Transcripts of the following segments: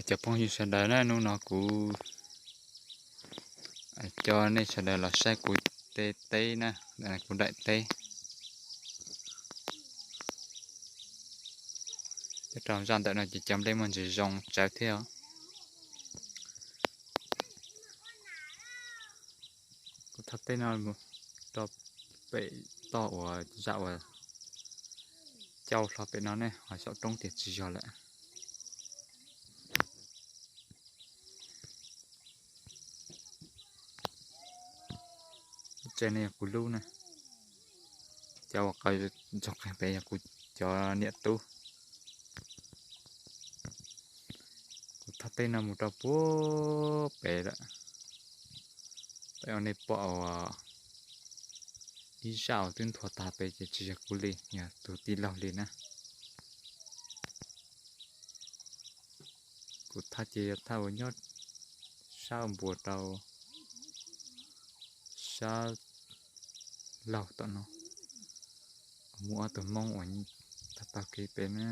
Cov phooj ywg sawv daws na, hnub no kuv coj nej sawv daws los saib kuv tej teb na, kuv daim teb. Nyob rau zaj ntawm no ces cov nplej muaj ntsis zoo tsawv thiab os. Kuv thaj teb no mus rau pem toj uas zaj uas cauj hlo pem no ne, ho saum roob tias tsis yog lawm. Tsev no yog kuv lub na, cov uas qaws ntsoog qeeg pem yog kuv cov niam tub. Kuv thaj teb no mus rau puag pem lawm, peb ua nej pom uas ib zaj uas twb nthuav tag pem ces tsis yog kuv li, yog tus tij laug li na. Kuv thaj ces yog thaj uas nyob sab npua rau sab laug tom no, muaj ob tug Hmoob uas tag tag kev pem na.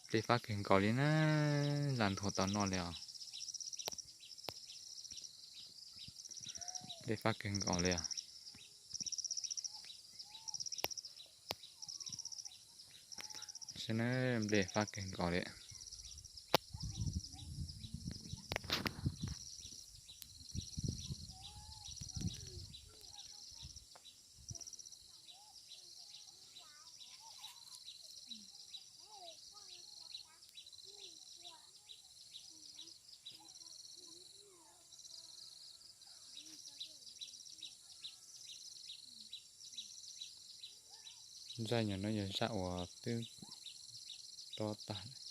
Nplej fab kawg nkaus li na, lam nthuav tau noj li os. Nplej fab kawg nkaus li os. Saib na, nplej fab kawg nkaus li. Zaj no yog zaj uas twb rov tag.